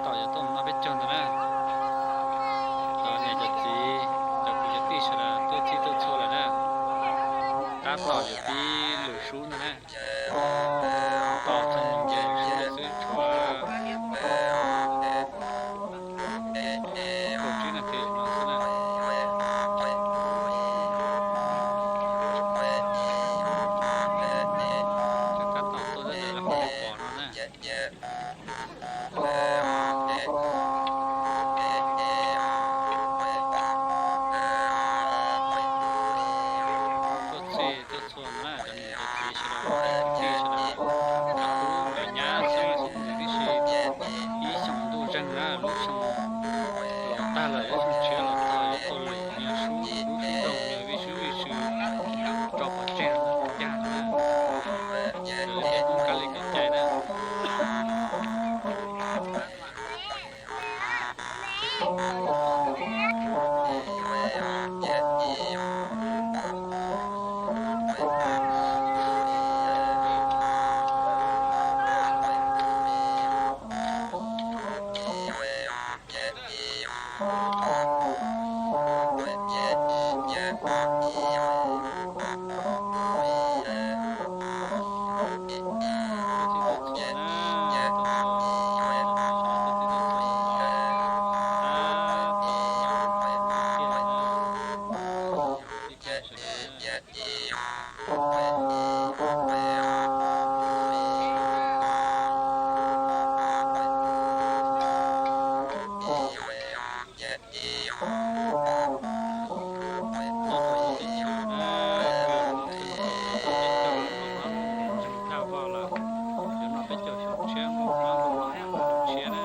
Yuav tuaj mus noj peb caug ntawd na. Cov niam cov txiv, cov kwv cov tij sawv daws tuaj txhij tuaj txhua lawm na. Tab tom yuav pib lwm sub ntag na. Tos txog moo ces sub xwb, tshuav kaum tsib nas this no xwb na. Tab tom tuaj zaj ntawd lawm, ho pom no na. Tuaj txhij tuaj txhua na, cov niam cov txiv sawv daws, tij sawv daws, cov tub cov nyab xeeb leej xeeb ntxwv tib si, ib xyoos ntuj zeeg na, lub xyoo los tag lawm, lub xyoo tshiab los txog yuav tau lwm niag sub, lub sub nraug niag vij sub vij sw tso pov tseg no ncaj na. Lawv ib tug kab li kev cai na. Ntseeg thaj voj lawm, yuav noj peb caug xyoo tshiab, noj peb caug xyoo tshiab na.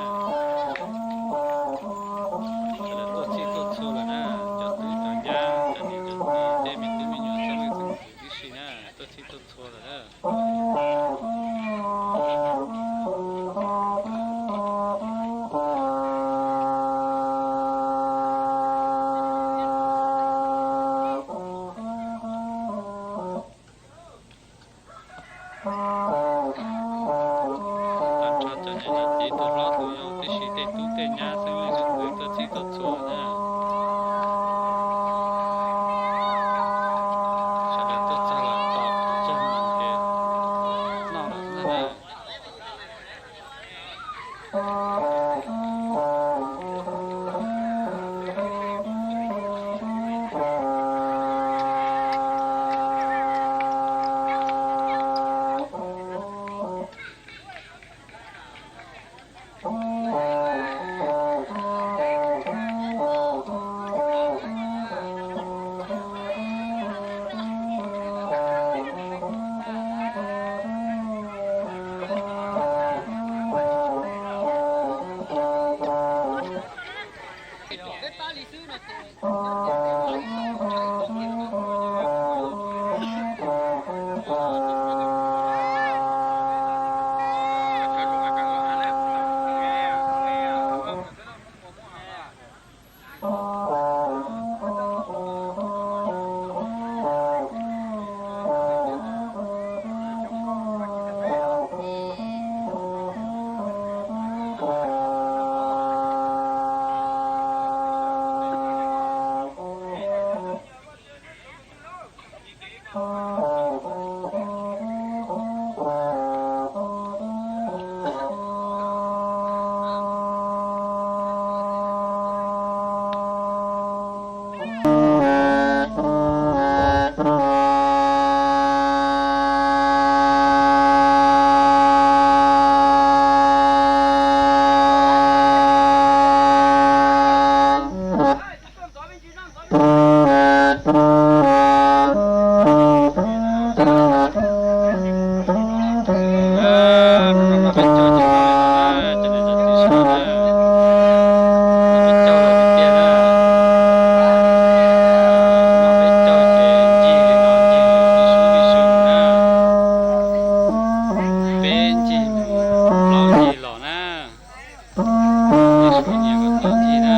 Sawv daws tuaj txhij tuaj txhua lawm na, cov tub cov nyab, cov niam cov txiv, tej me tub me nyuam, txhua leej txhua tus tib si na, tuaj txhij tuaj txhua lawm na. Tag nrho cov niam cov txiv tus hlob tus yau tib si, tej tub tej nyab xeeb leej xeeb ntxwv tuaj txhij tuaj txhua na. Sawv daws tuaj txog los tos txog moo ces noj lawm xwb ntag na. Peb ncig mus plaub ncig los na. Peb sawv daws nyiam kom tau ncig na.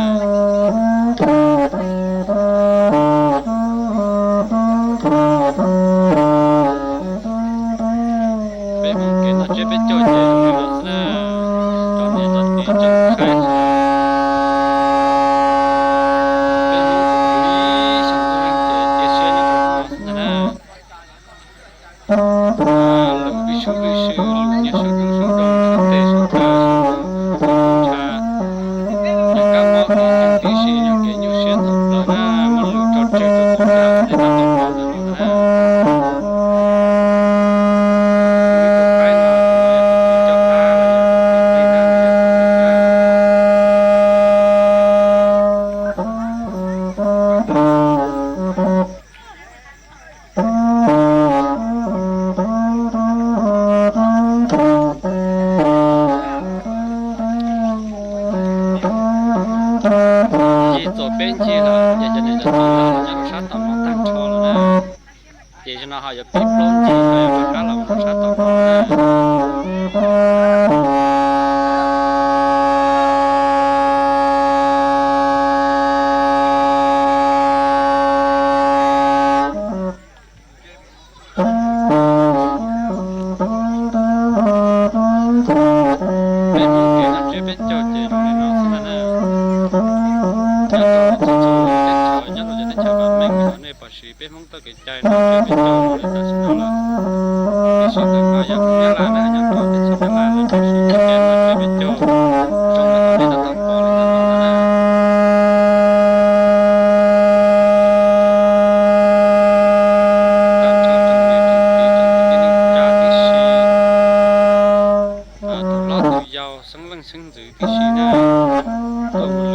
Peb mus kev noj tsiab peb caug ces zoo li no xwb na. peb ncig lawm ces cov niam cov txiv los nyob rau sab tom no tag nrho lawm na. Ces zaum no ho yuav pib plaub ncig los yuav rov qab los rau sab tom no na. Peb Hmoob kev noj tsiab peb caug ces zoo li no xwb ntag na. Nyob rau txhua txhua teb chaws, nyob rau cov teb chaws vam meej uas nej pom siv peb Hmoob txoj kev cai noj tsiab peb caug li tam sim no lawm. Tiam sis ntawm no yog Hmoob Nyab Laj na, nyob rau teb chaws Nyab Laj lawv tseem siv txoj kev noj tsiab peb caug zoo li qhov nej tab tom pom li ntawm no na. Tag nrho tsoom niam tsoom txiv tsoom kwv tij neej tsa tib si, tus hlob tus yau xeeb leej xeeb ntxwv tib si na, tuaj mus